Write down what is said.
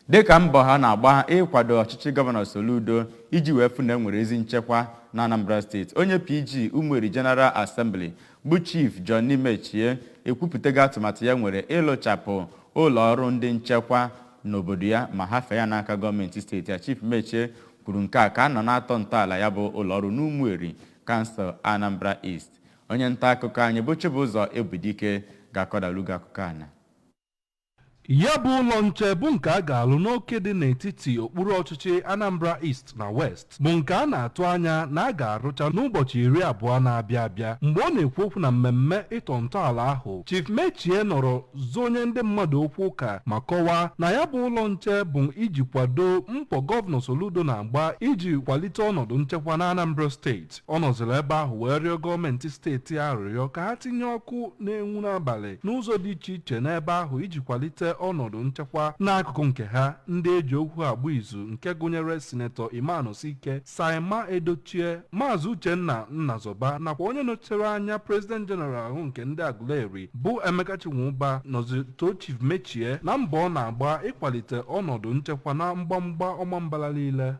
Dịka mbọ ha na-agba ịkwado ọchịchị Gọvanọ Soludo iji wee fụ na e nwere ezi nchekwa na Anambra Steeti, onye PG Umueri General Assembly bụ Chief Johnny Mechie ekwupụtago atụmatụ ya nwere ịlụchapụ ụlọ ọrụ ndị nchekwa n'obodo ya ma hafee ya n'aka gọọmenti steeti a. Chief Mechie kwuru nke a ka a nọ na-atọ ntọala ya bụ ụlọ ọrụ n'Umueri Kansụl Anambra East. Onye nta akụkọ anyị bụ Chibụzọ Ebudike ga-akọdalu gị akụkọ a na Ya bụ ụlọ nche bụ nke a ga-alụ n'oke dị n'etiti okpuru ọchịchị Anambra East na West, bụ nke a na-atụ anya na a ga-arụcha n'ụbọchị 20 na-abịa abịa. Mgbe ọ na-ekwu okwu na mmemme ịtọ ntọala ahụ, Chief Mechie nọrọ zonye ndị mmadụ okwu ụka ma kọwaa na ya bụ ụlọ nche bụ iji kwado mbọ Gọvanọ Soludo na-agba iji kwalite ọnọdụ nchekwa na Anambra Steeti. Ọ nọziri ebe ahụ wee rịọ gọọmenti steeti arịrịọ ka ha tinye ọkụ na-enwu n'abalị n'ụzọ dị iche iche n'ebe ahụ iji kwalite ọnọdụ nchekwa. N'akụkụ nke ha, ndị eji okwu agba izu, nke gụnyere Sinetọ Emma Anosike, Saima Edochie, Maazị Uchenna Nnazọba nakwa onye nọchitere anya President General ahụ nke ndị Aguleri bụ Emeka Chinwụba, nọzi too Chief Mechie na mbọ ọ na-agba ịkwalite ọnọdụ nchekwa na mgbamgba ọmambala niile.